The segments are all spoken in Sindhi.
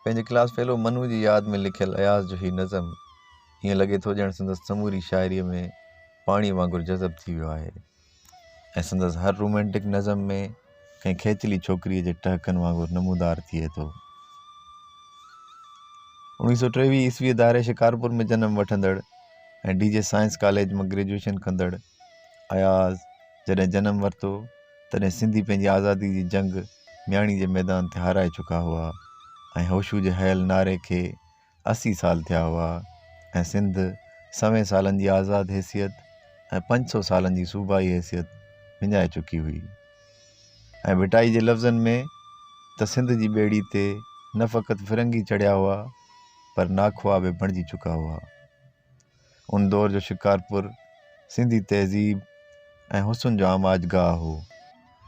پنهنجي ڪلاس فيلو منو جي ياد ۾ لکيل اياز جو هي نظم ائين لڳي ٿو ڄڻ سندس سموري شاعريء ۾ پاڻيء وانگر جذب ٿي ويو آهي ۽ سندس هر رومانٽڪ نظم ۾ ڪنهن کيچلي ڇوڪريء جي ٽهڪن وانگر نمودار ٿئي ٿو. 1923 عيسويء ڌاري شڪارپور ۾ جنم وٺندڙ ۽ ڊي جي سائنس ڪاليج مان گريجوئيشن ڪندڙ اياز جڏهن جنم ورتو، تڏهن سنڌي پنهنجي آزادي جي جنگ مياڻي جي ميدان تي هارائي چڪا هئا ۽ هوشو جي هنيل نعري کي 80 سال ٿيا هئا ۽ سنڌ سوين سالن جي آزاد حيثيت ۽ 500 سالن جي صوبائي حيثيت وڃائي چڪي هئي ۽ ڀٽائي جي لفظن ۾ ته سنڌ جي ٻيڙي تي نه فقط فرنگي چڙهيا هئا پر ناکئا به بڻجي چڪا هئا. ان دور جو شڪارپور سنڌي تهذيب ۽ حسن جو آماجگاهه هو.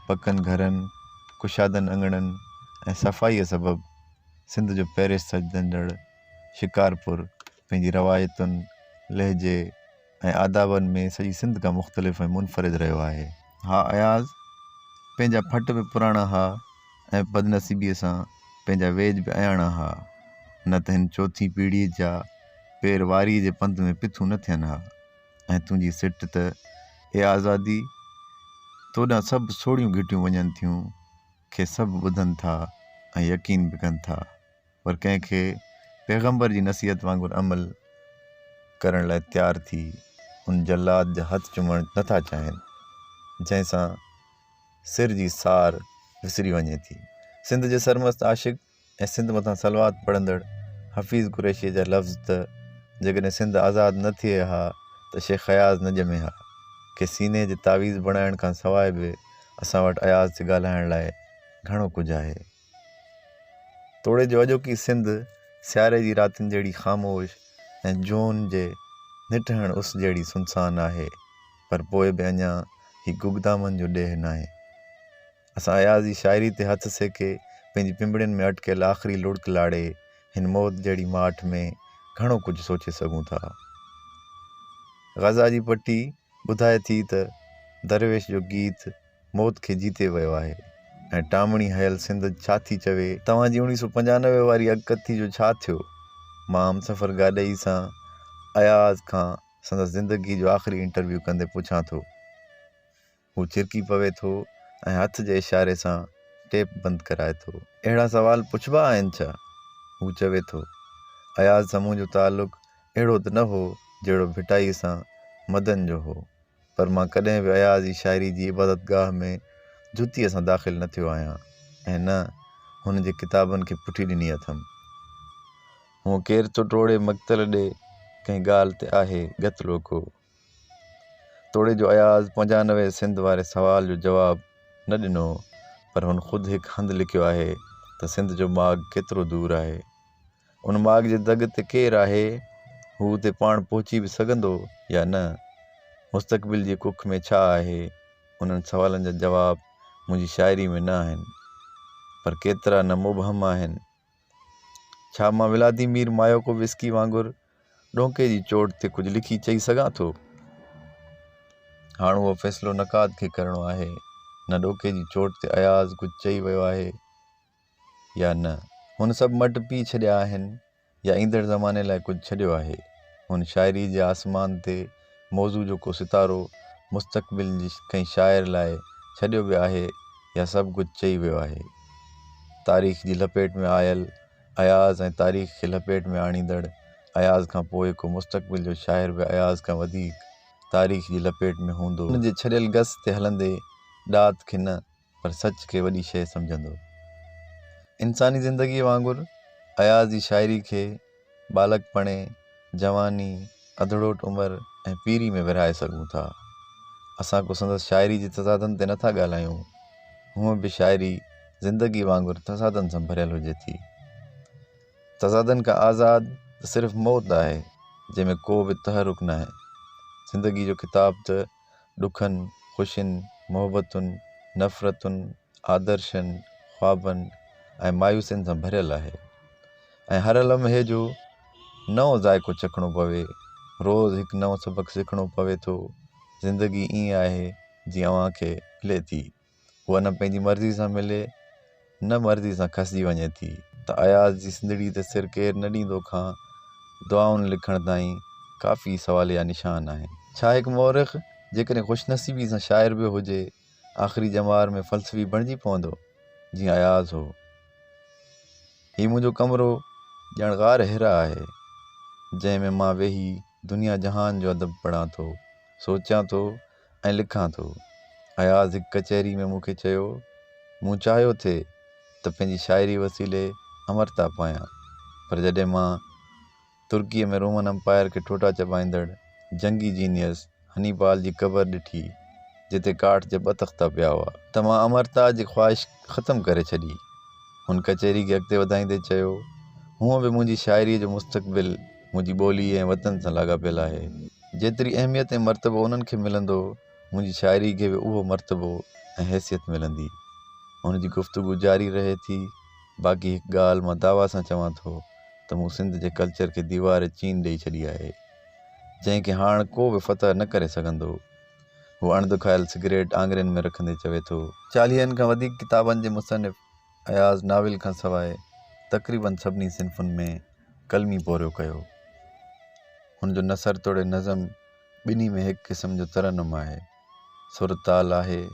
پڪن گهرن، ڪشادن اڱڻن ۽ صفائيء سبب سنڌ جو پئرس سڏجندڙ شڪارپور پنهنجي روايتن، لهجي ۽ آدابن ۾ سڄي سنڌ کان مختلف ۽ منفرد رهيو آهي. ها اياز! پنهنجا ڦٽ به پراڻا ها ۽ بدنصيبيء سان پنهنجا ويڄ به اياڻا ها، نه ته هن چوٿين پيڙهيء جا پير واريء جي پنڌ ۾ پٿون نه ٿين ها ۽ تنهنجي سٽ ته اي آزادي! تو ڏانهن سڀ سوڙهيون گهٽيون وڃن ٿيون، کي سڀ ٻڌن ٿا ۽ يقين به ڪن ٿا. پر ڪنهن کي پيغمبر جي نصيحت وانگر عمل ڪرڻ لاء تيار ٿي ان جلاد جا هٿ چمڻ نه ٿا چاهين، جنهن سان سر جي سار وسري وڃي ٿي. سنڌ جي سرمست عاشق ۽ سنڌ مٿان صلوات پڙهندڙ حفيظ قريشيء جا لفظ ته جيڪڏهن سنڌ آزاد نه ٿئي ها ته شيخ اياز نه ڄمي ها کي سيني جي تعويذ بڻائڻ کان سواء به اسان وٽ اياز تي ڳالهائڻ لاء گهڻو ڪجهه آهي. توڙي جو اڄوڪي سنڌ سياري جي راتين جهڙي خاموش ۽ جون جي نٽهڻ اس جهڙي سنسان آهي، پر پوء به اڃا هي گگدامن جو ڏيهه ناهي. اسان اياز جي شاعري تي هٿ سيڪي پنهنجي پنبڻين ۾ اٽڪيل آخري لڙڪ لاڙي هن موت جهڙي ماٺ ۾ گهڻو ڪجهه سوچي سگهون ٿا. غزه جي پٽي ٻڌائي ٿي ته درويش جو گيت موت کي جيتي ويو آهي ۽ ٽامڻي هنيل سنڌ ڇا ٿي چوي؟ توهان جي 1995 واري اڳڪٿي جو ڇا ٿيو؟ مان همسفر گاڏهي سان اياز کان سندس زندگيء جو آخري انٽرويو ڪندي پڇان ٿو. هو ڇرڪي پوي ٿو ۽ هٿ جي اشاري سان ٽيپ بند ڪرائي ٿو. اهڙا سوال پڇبا آهن ڇا؟ هو چوي ٿو. اياز سان منهنجو تعلق اهڙو ته نه هو جهڙو ڀٽائيء سان مدن جو هو. پر مان ڪڏهن به اياز جي شاعري جي عبادتگاهه ۾ جتيء سان داخل نه ٿيو آهيان ۽ نه هن جي ڪتابن کي پٺي ڏني اٿم. هونء ڪير ٿو ٽوڙي مقتل ڏي، ڪنهن ڳالهه تي آهي ڳت لوڪو. توڙي جو اياز 95 سنڌ واري سوال جو جواب نه ڏنو، پر هن خود هڪ هنڌ لکيو آهي ته سنڌ جو ماڳ ڪيترو دور آهي. ان ماڳ جي دڳ تي ڪير آهي؟ هو اتي پاڻ پهچي به سگهندو يا نه؟ مستقبل جي ڪک ۾ ڇا آهي؟ انهن سوالن جا جواب منهنجي شاعري ۾ نه آهن، پر ڪيترا نه مبهم آهن. ڇا مان ولاديمير مايوڪووسڪي وانگر ڏونڪي جي چوٽ تي ڪجهه لکي چئي سگهان ٿو؟ هاڻ اهو فيصلو نقاد کي ڪرڻو آهي. نه ڏوڪي جي چوٽ تي اياز ڪجهه چئي ويو آهي. يا نه؟ هن سڀ مٽ پي ڇڏيا آهن يا ايندڙ زماني لاء ڪجهه ڇڏيو آهي؟ هن شاعريء جي آسمان تي موضوع جو ڪو ستارو مستقبل جي ڪنهن شاعر لاء ڇڏيو به آهي يا سڀ ڪجهه چئي ويو آهي؟ تاريخ جي لپيٽ ۾ آيل اياز ۽ تاريخ کي لپيٽ ۾ آڻيندڙ اياز کان پوء ڪو مستقبل جو شاعر به اياز کان وڌيڪ تاريخ جي لپيٽ ۾ هوندو. هن جي ڇڏيل گس تي هلندي ڏات کي نه پر سچ کي وڏي شيء سمجهندو. انساني زندگيء وانگر اياز جي شاعري کي ٻالڪپڻي، جواني، اڌڙوٽ عمر ۽ پيري ۾ ورهائي سگهون ٿا. اسان ڪو سندس شاعري جي تضادن تي نٿا ڳالهايون. هونء به شاعري زندگي وانگر تضادن سان ڀريل هجي ٿي. تضادن کان آزاد ته صرف موت آهي، جنهن ۾ ڪو به تحرڪ ناهي. زندگي جو ڪتاب ته ڏکن، خوشين، محبتن، نفرتن، آدرشن، خوابن ۽ مايوسين سان ڀريل آهي ۽ هر لمحي جو نئون ذائقو چکڻو پوي، روز هڪ نئون سبق سکڻو پوي ٿو، زندگي ائين آهي جيئن اوهان کي ملي ٿي، اها نه پنهنجي مرضي سان ملي نه مرضي سان کسجي وڃي ٿي. ته اياز جي سنڌڙي تي سر ڪير نه ڏيندو کان دعائن لکڻ تائين ڪافي سواليا نشان آهن. ڇا هڪ مؤرخ جيڪڏهن خوشنصيبي سان شاعر به هجي، آخري ڄمار ۾ فلسفي بڻجي پوندو، جيئن اياز هو؟ هي منهنجو ڪمرو ڄڻ غار حرا آهي، جنهن ۾ مان ويهي دنيا جهان جو ادب پڙهان ٿو، سوچيان ٿو ۽ لکان ٿو. اياز هڪ ڪچهري ۾ مون کي چيو، مون چاهيو ٿي ته پنهنجي شاعري وسيلي امرتا پايان، پر جڏهن مان ترڪيء ۾ رومن امپائر کي ٺوٺا چٻائيندڙ جنگي جينيئس هنيبال جي قبر ڏٺي، جتي ڪاٺ جا ٻه تختا پيا هئا. ته مان امرتا جي خواهش ختم ڪري ڇڏي. هن ڪچهري کي اڳتي وڌائيندي چيو، هونء به منهنجي شاعريء جو مستقبل منهنجي ٻوليء ۽ وطن سان لاڳاپيل آهي. جيتري اهميت ۽ مرتبو انهن کي ملندو، منهنجي شاعريء کي به اهو مرتبو ۽ حيثيت ملندي. هن جي گفتگو جاري رهي ٿي. باقي هڪ ڳالهه مان دعويٰ سان چوان ٿو ته مون سنڌ جي ڪلچر کي ديوار چين ڏئي ڇڏي آهي، جنهن کي هاڻ ڪو به فتح نه ڪري سگهندو. هو اڻ دکايل سگريٽ آڱرين ۾ رکندي چوي ٿو. چاليهن کان وڌيڪ ڪتابن جي مصنف اياز ناول کان سواء تقريباً سڀني صنفن ۾ قلمي پورهيو ڪيو. هن جو نثر توڙي نظم ٻنهي ۾ هڪ قسم جو ترنم آهي، سر تال آهي.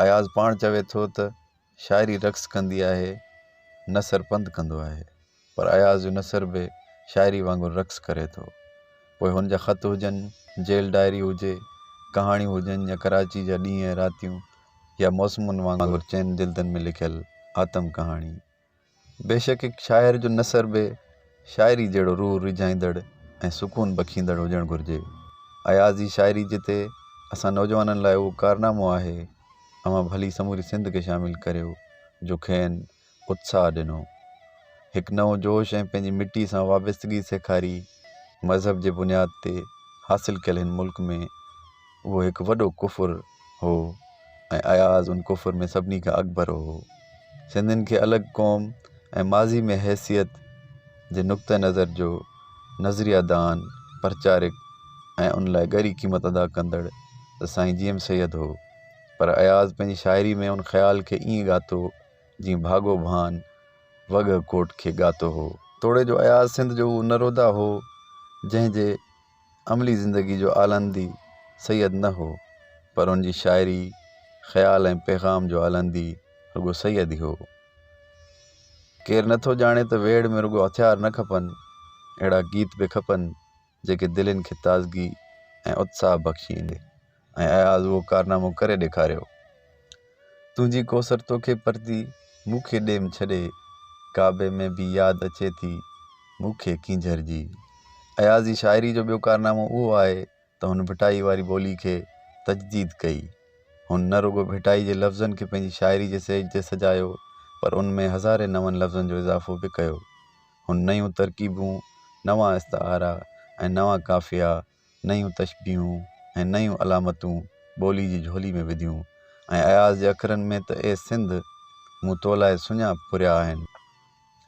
اياز پاڻ چوي ٿو ته شاعري رقص ڪندي آهي، نثر پنڌ ڪندو آهي. پر اياز جو نثر به شاعري وانگر رقص ڪري ٿو. پوء هن جا خط هجن، جيل ڊائري هجي، ڪهاڻيون هجن يا ڪراچي جا ڏينهن ۽ راتيون يا موسمن وانگر چئن جلدن ۾ لکيل آتم ڪهاڻي. بيشڪ هڪ شاعر جو نثر به شاعري جهڙو روح ريجهائيندڙ ۽ سڪون بخشيندڙ هجڻ گهرجي. اياز جي شاعري جتي اسان نوجوانن لاء اهو ڪارنامو آهي، اوهان ڀلي سموري سنڌ کي شامل ڪريو جو کين اتساهه ڏنو. هڪ نئون جوش ۽ پنهنجي مٽي سان وابستگي سيکاري. مذهب جي بنياد تي حاصل ڪيل هن ملڪ ۾ اهو هڪ وڏو ڪفر هو ۽ اياز ان ڪفر ۾ سڀني کان اڳڀرو هو. سنڌين کي الڳ قوم ۽ ماضي ۾ حيثيت جي نقطه نظر جو نظريه دان، پرچارڪ ۽ ان لاء ڳري قيمت ادا ڪندڙ ته سائين جي ايم سيد هو پر اياز پنهنجي شاعري ۾ ان خيال کي ائين ڳاتو جيئن ڀاڳو ڀان وڳهه ڪوٽ کي ڳاتو هو. توڙي جو اياز سنڌ جو اهو نرودا هو جنهن جي عملي زندگي جو آلندي سيد نه هو پر ان جي شاعري، خيال ۽ پيغام جو آلندي رڳو سيد ئي هو. ڪير نه ٿو ڄاڻي ته ويڙهه ۾ رڳو هٿيار نه کپن، اهڙا گيت به کپن جيڪي دلين کي تازگي ۽ اتساهه بخشين ۽ اياز اهو ڪارنامو ڪري ڏيکاريو. تنهنجي ڪوثر توکي پرتي، مون کي ڏيم ڇڏي، ڪعبي ۾ به ياد اچي ٿي، مون کي ڪينجهر جي. اياز جي شاعري جو ٻيو ڪارنامو اهو آهي ته هن ڀٽائي واري ٻولي کي تجديد ڪئي. هن نه رڳو ڀٽائي جي لفظن کي پنهنجي شاعري جي سيج تي سجايو پر ان ۾ هزارين نون لفظن جو اضافو به ڪيو. هن نيون ترڪيبون، نوان استعارا ۽ نوان قافيا، نيون تشبيهون ۽ نيون علامتون ٻولي جي جهولي ۾ وڌيون ۽ اياز جي اکرن ۾ ته اي سنڌ! مون تو لاء سڃا پوريا آهن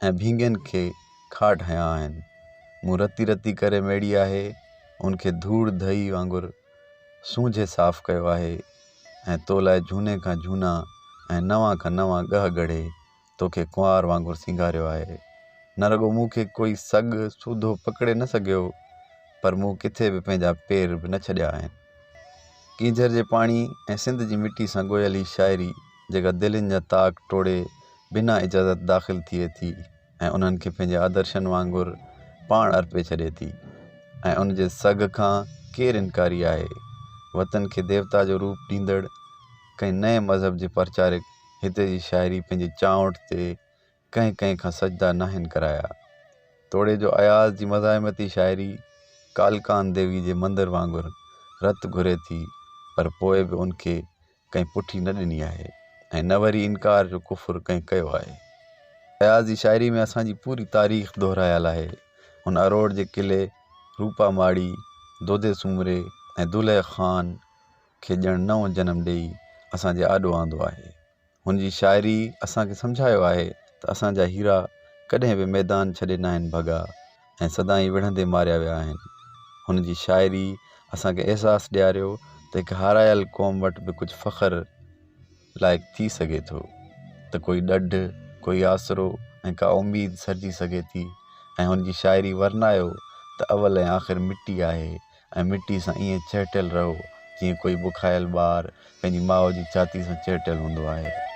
۽ ڀينگين کي کاٽ هنيا آهن. مون رتي رتي ڪري ميڙي آهي، ان کي ڌوڙ ڌئي وانگر سونجهي صاف ڪيو آهي ۽ تو لاء جهوني کان جهونا ۽ نوان کان نوان ڳهه ڳڙهي توکي ڪنوار وانگر سينگاريو آهي. نه رڳو مون کي ڪوئي سڳ سوڌو پڪڙي نه سگهيو، پر مون ڪٿي به پنهنجا پير به نه ڇڏيا آهن. ڪينجهر جي پاڻي ۽ سنڌ جي مٽي سان ڳوهيل هي شاعري جيڪا دلين جا طاق ٽوڙي بنا اجازت داخل ٿئي ٿي ۽ انهن کي پنهنجي آدرشن وانگر پاڻ ارپي ڇڏي ٿي ۽ ان جي سگهه کان ڪير انڪاري آهي. وطن کي ديوتا جو روپ ڏيندڙ ڪنهن نئين مذهب جي پرچارڪ هتي جي شاعري پنهنجي چانئٺ تي ڪنهن ڪنهن کان سجدا ناهن ڪرايا. توڙي جو اياز جي مزاحمتي شاعري ڪالڪان ديوي جي مندر وانگر رت گهري ٿي پر پوء به ان کي ڪنهن پٺي نه ڏني آهي ۽ نه وري انڪار جو ڪفر ڪنهن ڪيو آهي. اياز جي شاعري ۾ اسان جي پوري تاريخ دهرايل آهي. هن اروڙ جي قلعي، روپا ماڙي، دودي سومري ۽ دولهه خان کي ڄڻ نئون جنم ڏيئي اسان جي آڏو آندو آهي. هن جي شاعري اسان کي سمجهايو آهي ته اسان جا هيرا ڪڏهن به ميدان ڇڏي ناهن ڀڳا ۽ سدائين وڙهندي ماريا ويا آهن. هن جي شاعري اسان کي احساس ڏياريو ته هڪ هارايل قوم وٽ به ڪجهه فخر لائق ٿي سگهي ٿو ته ڪوئي ڏڍ، ڪوئي آسرو ۽ ڪا اميد سرجي سگهي ٿي ۽ هن جي شاعري ورنايو ته اول ۽ آخر مٽي آهي ۽ مٽي سان ائين چهٽيل رهو جيئن ڪوئي بکايل ٻار پنهنجي ماء جي ڇاتي سان چهٽيل هوندو آهي.